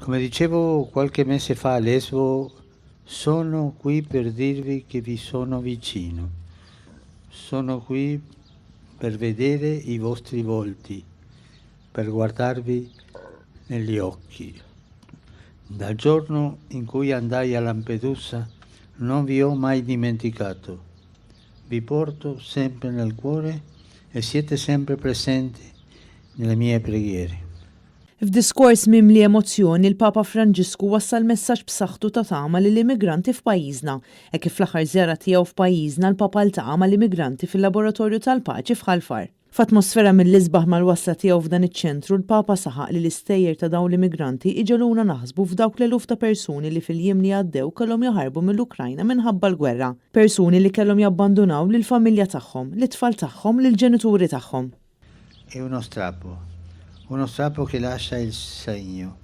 Come dicevo qualche mese fa a Lesbo, sono qui per dirvi che vi sono vicino. Sono qui per vedere i vostri volti, per guardarvi negli occhi. Dal giorno in cui andai a Lampedusa non vi ho mai dimenticato. Vi porto sempre nel cuore e siete sempre presenti nelle mie preghiere. F'diskors mimli emozzjoni, il-Papa Franġisku wassal messaġġ b'saħħtu ta' tama lill-immigranti f'pajjiżna. Hekk kif fl-aħħar żjara tiegħu f'pajjiżna l-Papa ltaqa' mal-immigranti fil-Laboratorju tal-Paċi f'Ħal Far. F'atmosfera mill-isbaħ mal-wasla tiegħu f'dan iċ-ċentru, l-Papa saħaq li l-istejjer ta' dawn l-immigranti iġegħluna naħsbu f'dawk l-eluf ta' persuni li fil-jiem li għaddew kellhom jaħarbu mill-Ukrajna minħabba l-gwerra. Persuni li kellhom jabbandunaw lill-familja tagħhom, lit-tfal tagħhom, lill-ġenituri tagħhom. È uno strappo, uno strappo che lascia il segno.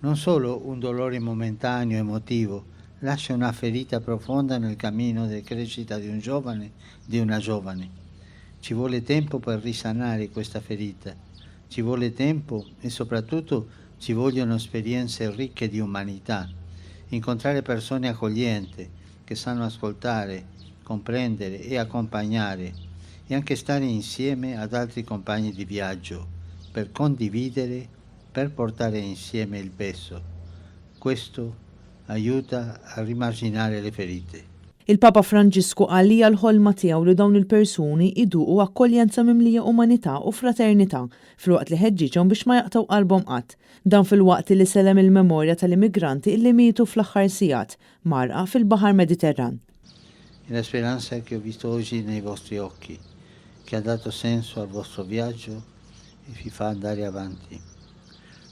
Non solo un dolore momentaneo, emotivo, lascia una ferita profonda nel cammino di crescita di un giovane, di una giovane. Ci vuole tempo per risanare questa ferita, ci vuole tempo e soprattutto ci vogliono esperienze ricche di umanità, incontrare persone accoglienti che sanno ascoltare, comprendere e accompagnare e anche stare insieme ad altri compagni di viaggio per condividere, per portare insieme il peso. Questo aiuta a rimarginare le ferite. Il-Papa Franġisku qal li hija l-ħolma tiegħu li dawn il-persuni jduqu akkoljenza mimlija umanità u fraternità, filwaqt li ħeġġiġhom biex ma jaqtgħu qalbhom qatt. Dan filwaqt li sellem il-memorja tal-immigranti li mietu fl-aħħar sigħat, mgħarrqa fil-Baħar Mediterran. È la speranza che ho visto oggi nei vostri occhi, che ha dato senso al vostro viaggio e vi fa andare avanti.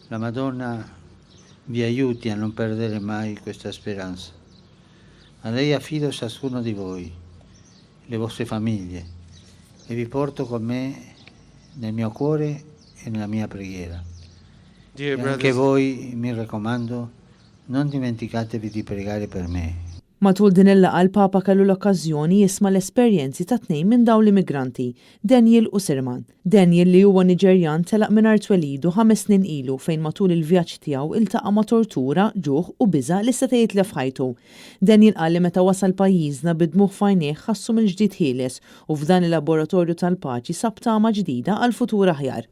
La Madonna vi aiuti a non perdere mai questa speranza. A lei affido ciascuno di voi, le vostre famiglie, e vi porto con me nel mio cuore e nella mia preghiera. Dear E anche brothers, voi, mi raccomando, non dimenticatevi di pregare per me. Matul din il-laqgħa l-Papa kellu l-okkażjoni jisma' l-esperjenzi ta' tnejn minn dawn l-immigranti, Daniel u Sirman. Daniel li huwa Niġerjan telaq minn art twelidu ħames snin ilu fejn matul il-vjaġġ tiegħu iltaqa' ma' tortura, ġuħ u biża' li seta' jitlef ħajtu. Daniel qal li meta wasal pajjiżna bid-dmugħ f'għajnejh ħassu mill-ġdid ħieles u f'dan il-laboratorju tal-paċi sab tama ġdida għal futur aħjar.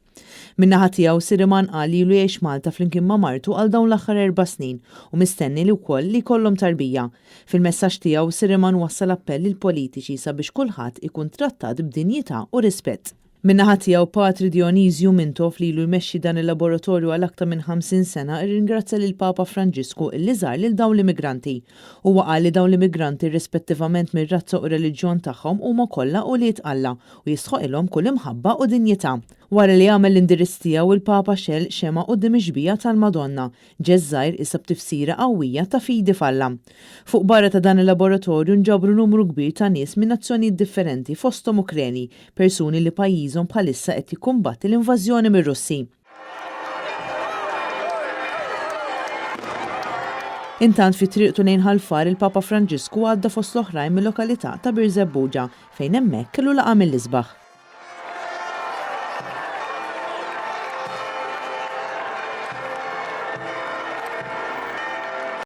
Min-naħa tiegħu, Siriman qal li ilu jgħix Malta flimkien ma' martu għal dawn l-aħħar erba' snin u mistenni li wkoll li jkollhom tarbija. Fil-messaġġ tiegħu, Siriman wassal appell lill-politiċi sabiex kulħadd ikun trattat b'dinjità u rispett. Min-naħa tiegħu, Patri Dionisju Mintoff li ilu jmexxi dan il-laboratorju għal aktar minn 50 sena rringrazzja lill-Papa Franġisku illi żar lil dawn l-immigranti. Huwa qal li dawn l-immigranti irrispettivament mir-razza u reliġjon tagħhom huma kollha ulied Alla u jistħoqilhom kull imħabba u dinjità. Wara li għamel l-indirizz tiegħu, il-Papa xegħel xemgħa quddiem ix-xbieha tal-Madonna, ġest żgħir iżda b'tifsira qawwija ta' fidi f'Alla. Fuq barra ta' dan il-laboratorju nġabru numru kbir ta' nies minn nazzjonijiet differenti fosthom Ukreni, persuni li pajjiżhom bħalissa qed jikkumbatti l-invażjoni mir-Russi. Intant fi triqtu lejn Ħal Far il-Papa Franġisku għadda fost l-oħrajn mil-lokalità ta' Birżebbuġa fejn hemmhekk kellu laqgħa mill-isbaħ.